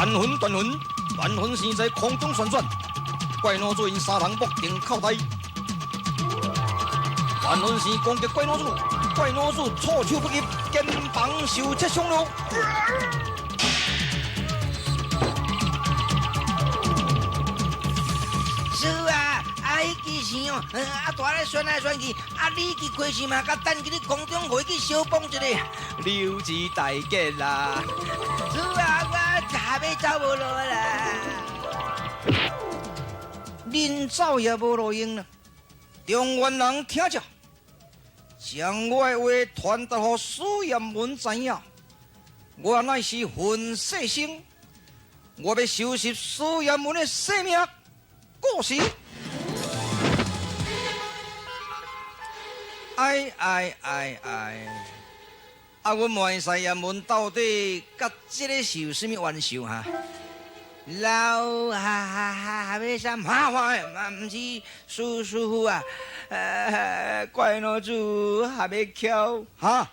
斷魂斷魂，斷魂線在空中旋轉，怪老子𪜶三人目瞪口呆。斷魂線攻擊怪老子，怪老子措手不及，肩膀受切傷了。師父啊，啊，彼支線哦，啊，大咧旋來旋去，啊，你支開線嘛，佮等佇咧空中予伊去相幫一下，溜之大吉啦！師父啊，我下欲走無路啦，恁走也無路用啦。中原人聽著，將我的話傳達予史艷文知影。我乃是混世星，我欲收拾史艷文的性命。故事。哎哎哎哎！啊，阮問史艷文到底佮這个是有啥物冤仇哈？老哈哈哈哈欲啥麻煩嘛？毋是師師父啊，怪老子還欲翹哈？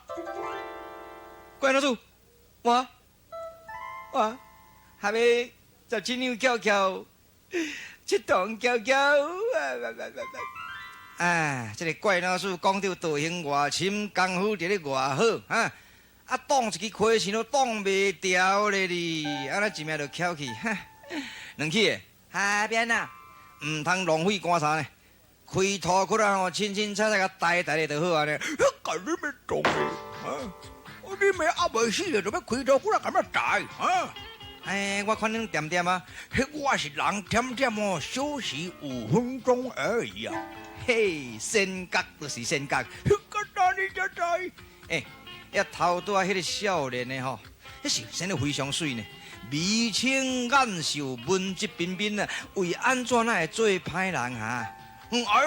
怪老子，我我還欲十七兩翹翹，七銅翹翹。哎，這个怪老師講著道行偌深，功夫佇咧偌好，哈！啊，擋一支開線都擋袂牢咧哩，啊，咱一命就翹去，哈！兩起的，哈邊啊？毋通浪費棺材呢，開塗窟啊吼，清清菜菜共刣刣咧就好啊咧。共你欲動的，啊！你欲猶未死就欲開塗窟啊，共欲刣啊？哎，我看恁恬恬啊，彼我是人恬恬哦，休息5分鐘而已啊。嘿，仙覺就是仙覺，個哪裡才知？欸，遐頭拄仔彼个少年的吼，彼是生得非常媠呢，眉清眼秀，文質彬彬啊，為按怎哪會做歹人哈？嗯，哎，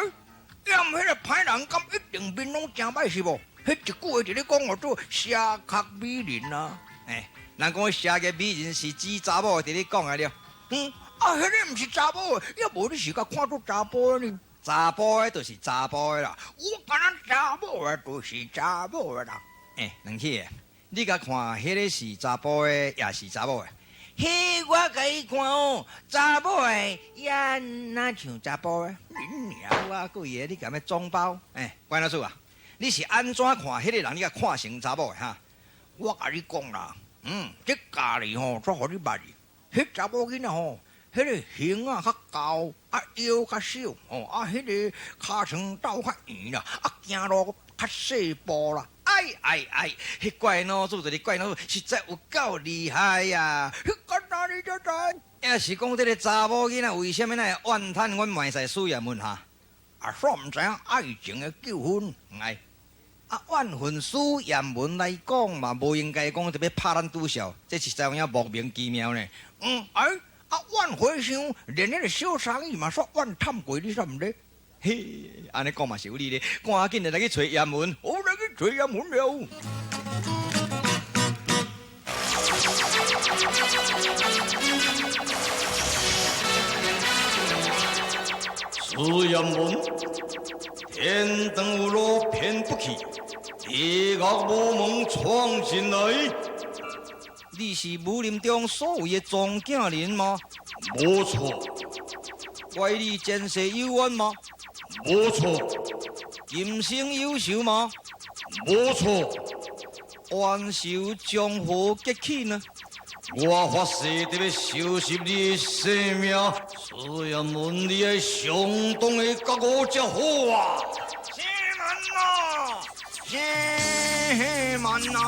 諳彼个歹人，敢一定面攏誠歹是無？彼一句話佇咧講號做邪殼美人啊！欸，人講邪個美人是指查某佇咧講的了。嗯，啊，彼个毋是查某的，抑無你是共看做查埔的呢？查埔的就是查埔的啦。我敢若查某的就是查某的啦。欸，兩起的，你共看，彼个是查埔的，抑是查某的？彼我共伊看哦，查某的也若像查埔的。恁娘我鬼的，你共欲裝包？欸，關老師啊，你是按怎看彼个人？你共看成查某的哈？我共你講啦，嗯，這家裡吼，煞予你捌去，彼查某囡仔吼，彼个胸仔較厚，啊腰較小，吼啊，彼个尻川斗較圓啦，啊行路較細步啦。哎哎哎！彼怪老子就是怪老子，實在有夠厲害呀！彼個哪裡才知？抑是講這个查某囡仔為啥物會怨嘆阮萬歲史艷文哈？啊，煞毋知影愛情的糾紛，哎，啊怨恨史艷文來講嘛，無應該講特別拍咱拄笑，這實在有影莫名其妙呢。嗯，哎，啊怨和尚連彼个小生意嘛，煞怨忝過，你煞毋咧？嘿，按呢講嘛是有理咧，趕緊來去揣艷文，我來去揣艷文了。史艷文，天堂有路偏不去，地獄無門闖進來。你是武林中所謂的莊敬林嗎？無錯。怪你前世有冤嗎？無錯。今生有仇嗎？無錯。冤仇將何結起呢？我發誓得欲收拾你的性命，史艷文，你愛相當的覺悟才好啊！西門啊，西門啊！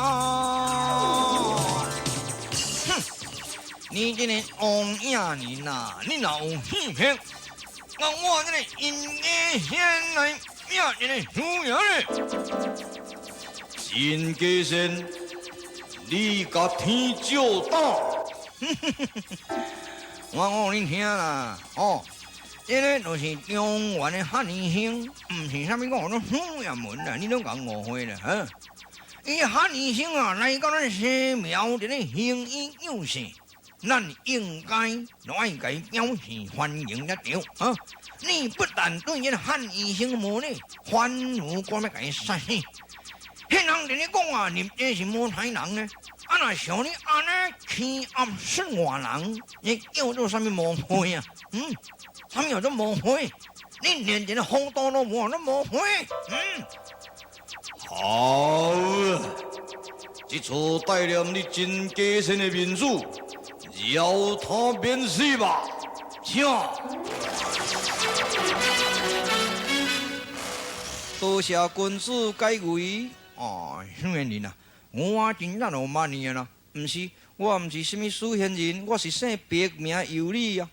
哼，你這個王影人啊，你若有興趣，那我這個陰家先來命一個輸贏咧。真假仙，你共天照膽。我講予恁聽啦，哦，這个就是中原的漢醫生，毋是啥物講咱史艷文啦，你攏共誤會啦，哈。伊漢醫生啊，來到咱西廟佇咧行醫養生，咱應該攏愛共伊表示歡迎才對啊！你不但對這個漢醫生無禮，反而閣欲共伊殺死。彼人伫咧讲啊，你这是无太人呢？啊，若像你按呢欺压算外人，你叫做啥物魔鬼啊？嗯，啥物叫做魔鬼？你连一个风度都无，都魔鬼。嗯，好，这次带念你真假仙的面子，饶他免死吧，请。多谢君子解围。哦，许仙人啊，我真正就捌你啦。毋是，我毋是啥物许仙人，我是姓白名尤里啊。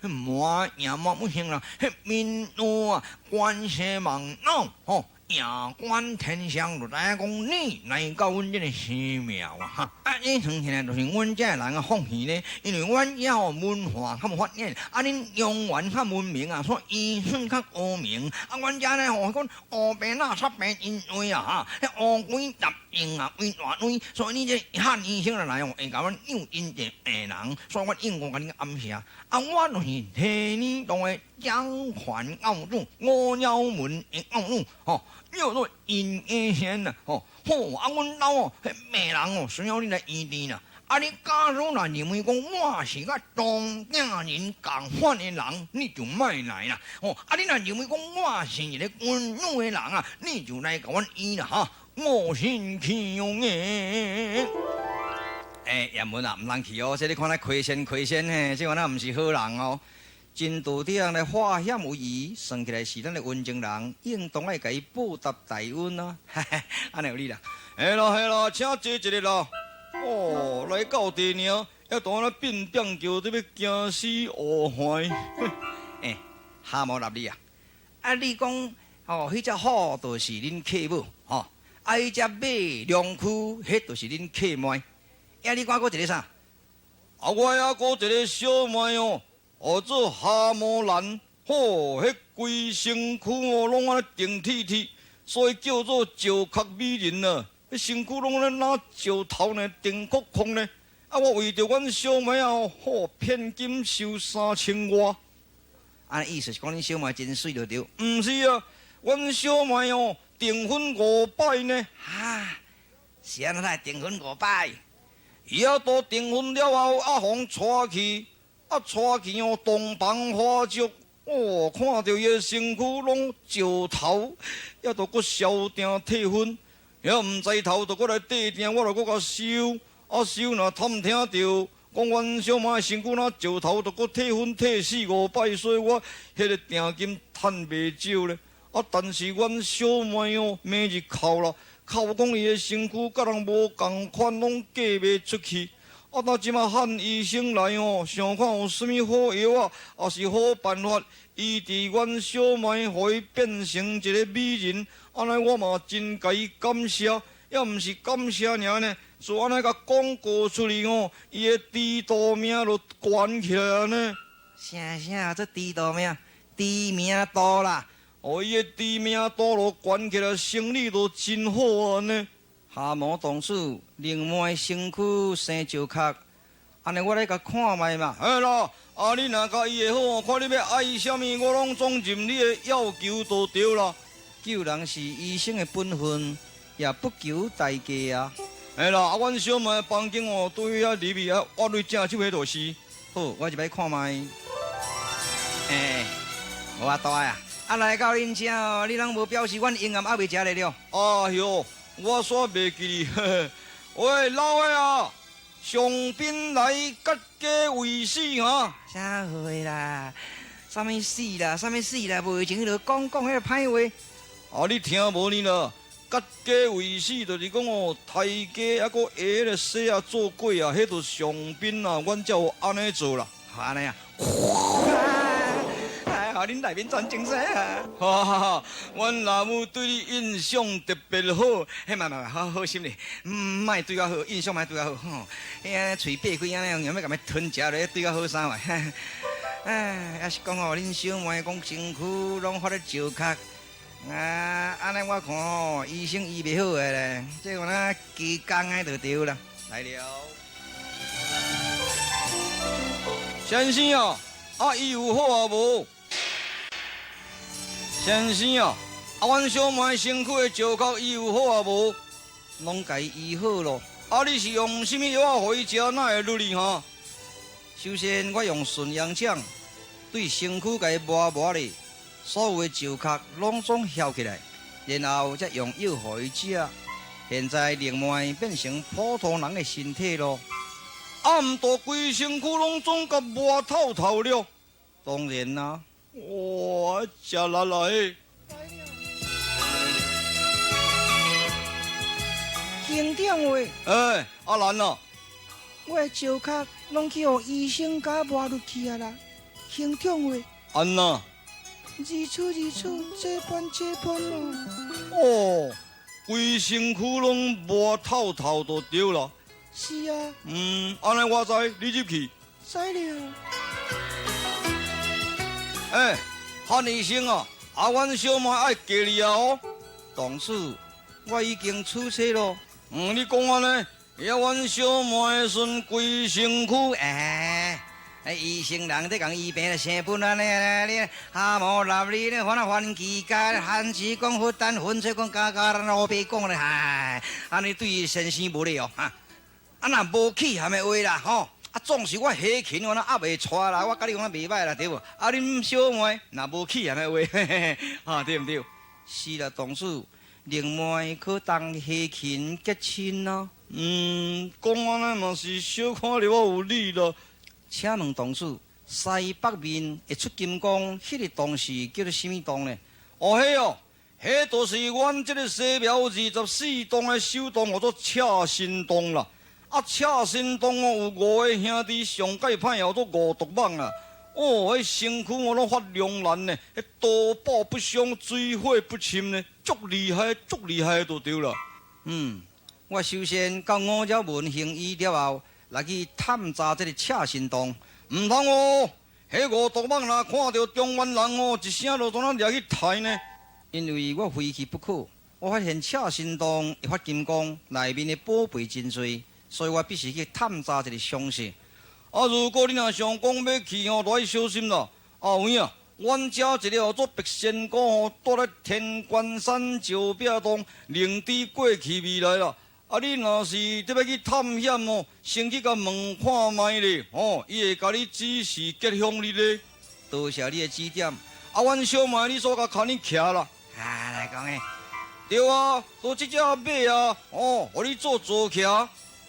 满也满不行啦，彼民女啊，关西望脑吼。夜观天象，就知影讲你来到阮这个寺庙啊！哈，啊，你从现在就是阮这人啊放弃呢，因为阮遐吼文化较无发展，啊，恁中原较文明啊，所以医术较高明，啊，阮遮呢吼讲乌白垃圾白因为啊哈，彼乌龟杂用啊，为大堆，所以你这汉医生来哦，会共阮救真济病人，所以我应该共你感谢。啊，我就是提你当的掌权奥主，五鸟门的奥主，吼。叫做阴阴仙呐，吼，好啊！阮兜哦，彼病人哦，需要你来医治啦。啊，你假如若认为讲我是佮庄敬人仝款的人，你就莫来啦。吼，啊，你若认为讲我是一个温柔的人啊，你就来共阮医啦，哈！我心强硬。欸，叶文啊，毋通去哦！这你看那亏仙亏仙嘿，这款仔毋是好人哦。真道的人来化险为夷，算起来是咱的温情人，应当爱共伊报答大恩啊！按呢有理啦。嘿啦嘿啦，请坐一下啦。哦，来到地尔，犹当按呢变变叫，得欲惊死乌怀。欸，哈摩纳你啊！啊，你讲哦，彼只虎就是恁客母吼，啊，彼只马龙驹，彼就是恁客妹。啊，你讲阁一个啥？啊，我犹阁一个小妹哦。号做哈摩兰，吼，彼规身躯哦，拢按呢定铁铁，所以叫做石壳美人啊。彼身躯拢按呢若石头呢，定国空呢。啊，我为著阮小妹啊，吼，骗金收3000外。按呢意思是讲恁小妹真媠就对。毋是啊，阮小妹哦，订婚5摆呢。哈，是按怎会订婚5摆？伊啊都订婚了后，啊，予娶去。啊，娶去哦，洞房花烛，哦，看著伊的身躯拢石头，犹都阁消订退婚，犹毋知头，就阁来缀订，我就阁共收，啊收若探听著，讲阮小妹身躯若石头，就阁退婚退4、5摆，所以我彼个订金趁袂少咧。啊，但是阮小妹哦，明日哭啦，哭讲伊的身躯佮人无仝款，拢嫁袂出去。啊！到这马汉医生来哦，想看有啥物好药啊，抑是好办法医治阮小妹，予伊变成一个美人。按呢我嘛真共伊感谢，也毋是感谢尔呢，就按呢共广告出去哦，伊的知度名就悬起来呢。啥啥这知度名？知名度啦！哦，伊的知名度就悬起来，生意就真好啊呢。蛤蟆同事，另外身躯生石壳，按呢我来共看觅嘛。嘿啦，啊你若共伊会好，看你欲爱啥物，我拢总任你的要求就对啦。救人是医生的本分，也不求代价啊。嘿啦，啊阮小妹房间哦，对遐入去啊，挖对正手彼就是。好，我一摆看觅。欸，无法度啊，啊来到恁遮哦，你拢无表示阮阴暗犹未食咧了。哎哟。我煞袂记哩，喂，老的啊，上宾来割鸡为死哈？啥话啦？啥物死啦？啥物死啦？无前彼落讲讲彼个歹话。啊，你听无呢啦？割鸡为死就是讲哦，杀鸡犹阁下彼个洗啊做粿啊，彼就上宾啊，阮才有按呢做啦。按呢啊。还好恁内面全精神啊！哈哈哈，阮老母对你印象特别好，嘿，嘛嘛嘛，好好心咧，莫对我好，印象莫对我好，吼，彼按呢喙擘开按呢，用欲共伊吞食咧，对我好啥嘛？哎，抑是讲哦，恁小妹讲身躯拢发咧石壳，啊，按呢我看哦，医生医袂好的咧，这有哪加工的就对啦。来了，先生啊，啊，伊有好啊无？先生啊，啊，阮小妹身躯的石壳伊有好啊无？拢共伊医好咯。啊，你是用啥物药仔予伊食，哪会落去哈？首先，我用纯阳掌对身躯共伊磨磨咧，所有的石壳拢总翘起来，然后才用药予伊食。现在灵妹变成普通人的身体咯。啊，毋都规身躯拢总共磨透透了。当然啦。哇，食力啦嘿！兄长话。欸，阿兰啊，我的石壳拢去予医生共磨入去啊啦。兄长话。按怎？如此如此，这般这般咯。哦，规身躯拢磨透透就对了。是啊。嗯，按呢我知，你入去。知了。欸，汉医生啊，啊，阮小妹爱隔离啊哦。当初我已经出车咯。嗯，你讲按呢？呀，阮小妹顺规身躯，欸，医生人在共医病生本按呢，你哈毛纳你咧，反正番茄加番薯讲负担，粉吹讲加加，咱乌白讲咧，唉，按呢对先生无礼哦，哈，啊若无气函的话啦，吼，啊总是我下琴我若压袂出啦，我佮你讲袂歹啦，对无？啊恁小妹若无气函的话，嘿嘿，哈对毋对？是啦，当初灵妹可当下琴结亲咯。嗯，讲按呢嘛是小看了我有理啦。请问同事，西北面会出金刚，彼个洞是叫做啥物洞呢？哦，彼哦，彼就是阮这个西庙24洞的首洞，叫做赤身洞啦。啊，赤身洞哦，有5个兄弟，上盖歹叫做五毒蠓啦。哦，彼身躯我拢发凉难呢，彼刀斧不伤，水火不侵呢，足厉害，足厉害就对了。嗯，我首先到五角门行医了后，来去探查这个赤身洞。毋通哦，彼五毒蠓若看著中原人哦，一声就怎啊掠去刣呢？因为我非去不可。我发现赤身洞会发金光，内面的宝贝真济，所以我必须去探查一个详细。啊，如果你若想讲欲去吼，就爱小心啦。啊，有影，阮遮一个叫做白仙姑吼，住咧天关山石壁洞，灵知过去未来啦。啊，你若是特欲去探险哦，先去共问看觅咧，吼，伊会共你指示吉祥日咧。多谢你的指点。啊，阮小妹，你所共牵你徛啦。啊，来讲的。对啊，就这只马啊，哦，予你做坐骑。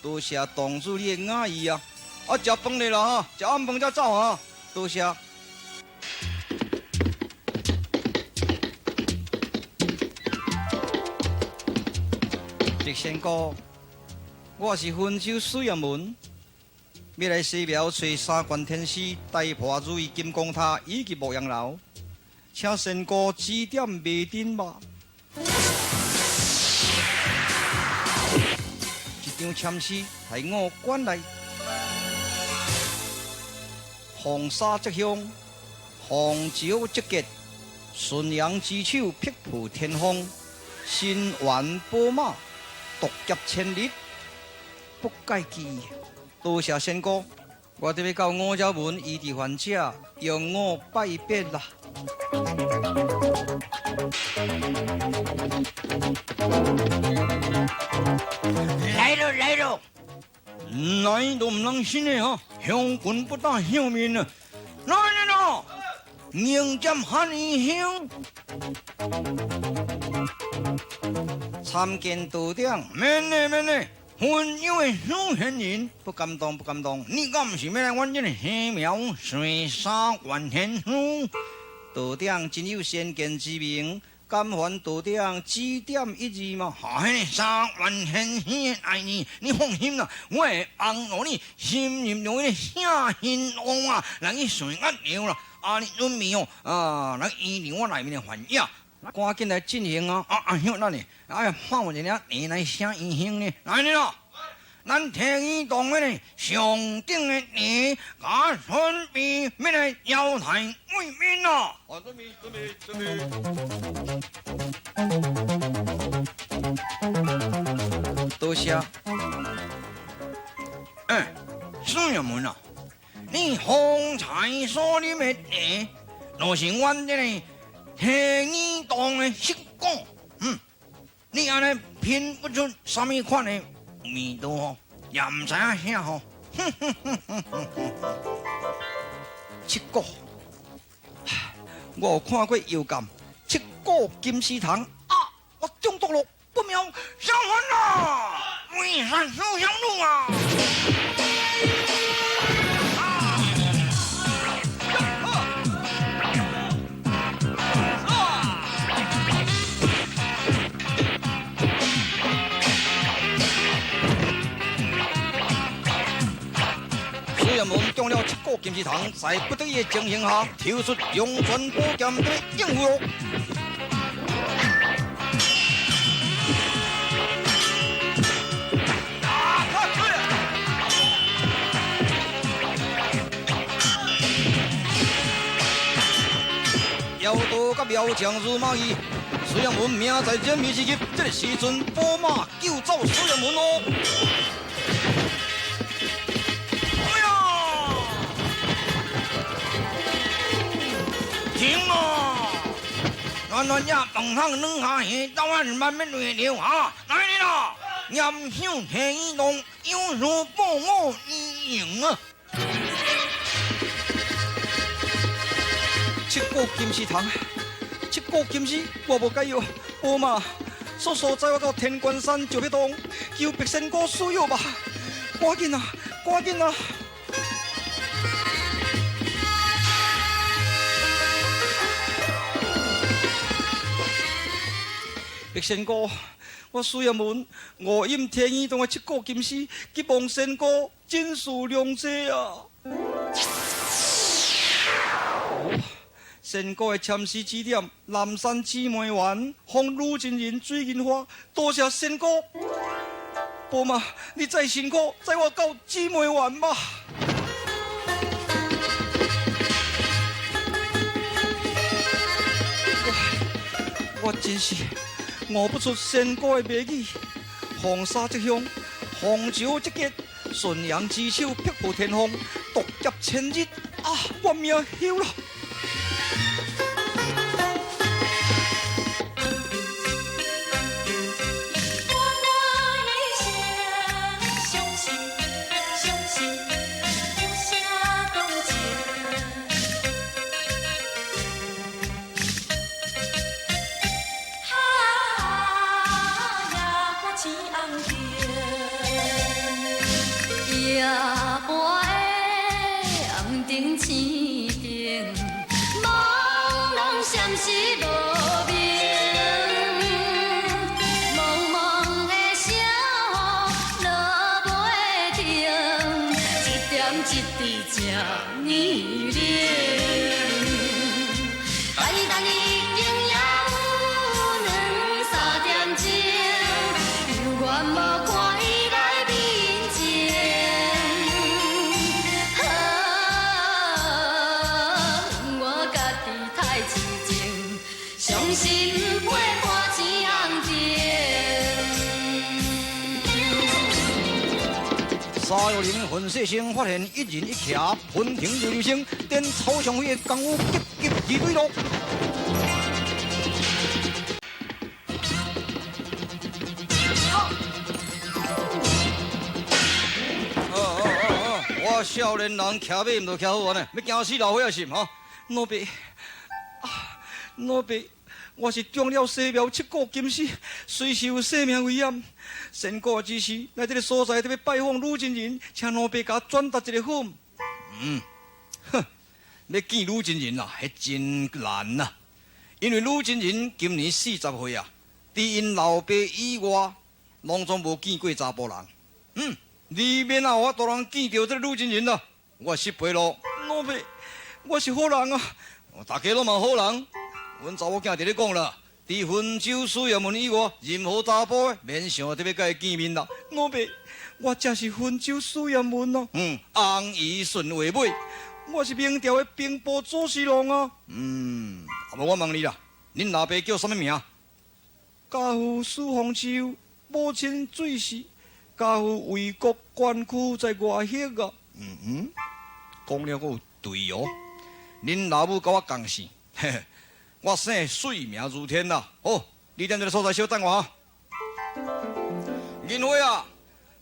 多谢同志你的雅意啊。啊，食饭咧啦哈，食暗饭才走啊。多谢。白仙姑，我是温州水阳门，欲来西庙揣三观天师、大破如意金刚塔以及牧羊楼，请仙姑指点迷津吧。一张签诗系我管来，红沙则香，红石则结，顺阳之手劈破天风，身环宝马，独劫千里，不解记忆。多谢仙姑，我得欲到五角门医治患者，用我拜别啦。来了来了，来都毋通信的哈，乡军不打乡民啊！来来来，迎接汉医生。参见道长，免礼免礼，分享的乡贤人，不敢当不敢当。你敢毋是欲来阮这个西庙随三观天师？道长真有先见之明，敢烦道长指点一二嘛？哈，彼个三观天师的代志，你放心啦，我会帮助你深入到彼个圣贤王啊，来去随压了啦。啊，你准备哦，啊，来医治我内面的患者。赶紧来进行啊！啊啊，休咱呢，哎，放一个茶来写医生呢，来了，咱天一堂的呢上顶的茶，共准备欲来招待贵宾啊！好，准备，准备，准备。多谢。哎，孙员们啊，你方才所啉的茶，就是阮这个天一堂的释講，嗯，你按呢品不出啥物款的味道吼，也毋知影啥吼。七股，我有看過藥鑑，七股金絲蟲啊，我中毒了，不妙，小云啊，為啥小香露啊？苏彦文中了七股金丝蟲，在不得已的情形下，抽出龍泉寶劍來應付咯。妖道佮苗强如蚂蚁，苏彦文命在人命之急，这个时阵宝马救走苏彦文哦。停哦！软软只饭桶软下鱼，到晚慢慢乱流哈，来你啦！严守天动，有如报我一赢啊！七股金丝虫，七股金丝，我无解药，宝马，速速载我到天关山石壁洞，求白仙姑施药吧！赶紧啊，赶紧啊！白仙姑，我苏彦文误饮天意洞的七股金丝，急望仙姑诊事良济啊！仙姑的签诗指点，南山姊妹园，风女真人水银花，多谢仙姑。宝马，你再辛苦，载我到姊妹园吧。我真是悟不出仙姑的谜语。黄沙则香，黄酒则结，顺阳之手劈破天荒，独劫千日啊！我命休了。沙玉林混世星发现一人一骑，喷腾如流星，点草上飞的功夫急急而对落。哦，我少年人骑马毋就骑好玩呢，欲惊死老岁仔是毋？吼，老爸啊，老爸。我是中了西庙七股金丝，随时有生命危险。仙姑的指示，来这个所在特别拜访女真人，请老爸共转达一个好。嗯，哼，欲见女真人啊，彼真难啊！因为女真人今年40岁啊，除𪜶老爸以外，拢总无见过查埔人。嗯，你免啊，我大人见著这个女真人啦，我失陪咯。老爸，我是好人啊，大家拢嘛好人。阮查某囝伫咧讲啦，除温州苏彦文以外，任何查埔的免想得欲佮伊见面啦。老爸，我才是温州苏彦文哦。嗯，红衣顺话尾，我是明朝的兵部左侍郎啊。嗯，啊无我问你啦，恁老爸叫啥物名？家父苏凤秋，母亲水氏，家父为国捐躯在外省啊。嗯嗯，讲了阁有对哦。恁老母佮我仝姓，嘿嘿。我姓水名如天啦，好，你踮這个所在小等我哈。銀花啊，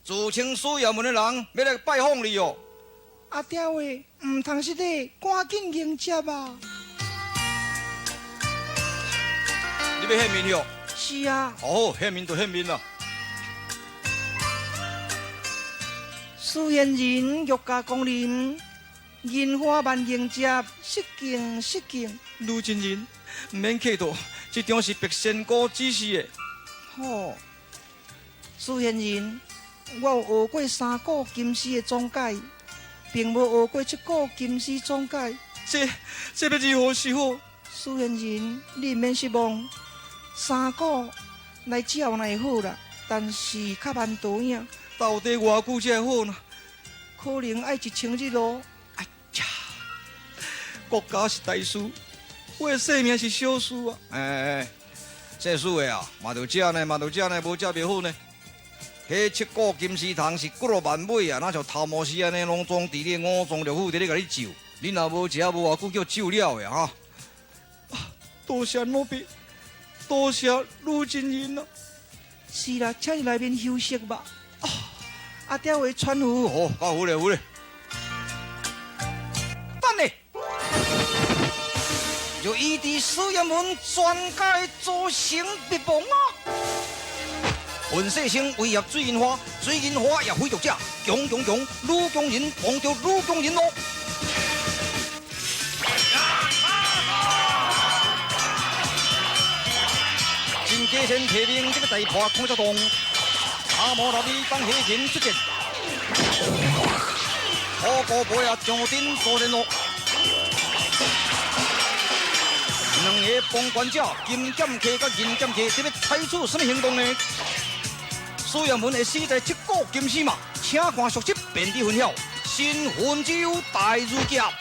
自稱史艷文的人欲來拜訪你哦。阿刁的，毋通失禮，趕緊迎接啊！你欲見面喲？是啊。好，見面就見面啦。史仙人御駕光臨，銀花萬迎接，失敬失敬。女真人，毋免客套，這張是白仙姑指示的。吼，史仙人，我有學過三股金絲的總解，並無學過七股金絲總解。這欲如何是好？史仙人，你毋免失望，三股來照乃會好啦，但是較慢倒影。到底偌久才會好呢？可能愛1000日咯。哎呀，國家是大事，我的性命是小事啊！哎哎，這事的啊，嘛著食呢，嘛著食呢，無食袂好呢。彼七股金絲蟲是骨落萬尾啊，若像頭毛絲按呢，攏總佇你五臟六腑佇咧共你蛀。你若無食，無偌久叫蛀了的哈。多謝老爸，多謝女真人啊！是啦，請入內面休息吧。阿刁會傳呼，好，到府咧，府咧。等咧，就依佇史艷文全家祖先滅亡啊！混世星威脅水銀花，水銀花也非弱者，強強強，女強人碰著女強人咯。真假仙提名這個大破空才動，阿摩拉比當黑人出戰，虎姑婆啊上阵做联络，兩个封关者金剑客佮银剑客，這欲采取啥物行動呢？史艷文會死在七股金絲嘛？請看續集，便佇分曉。新魂之友大如俠。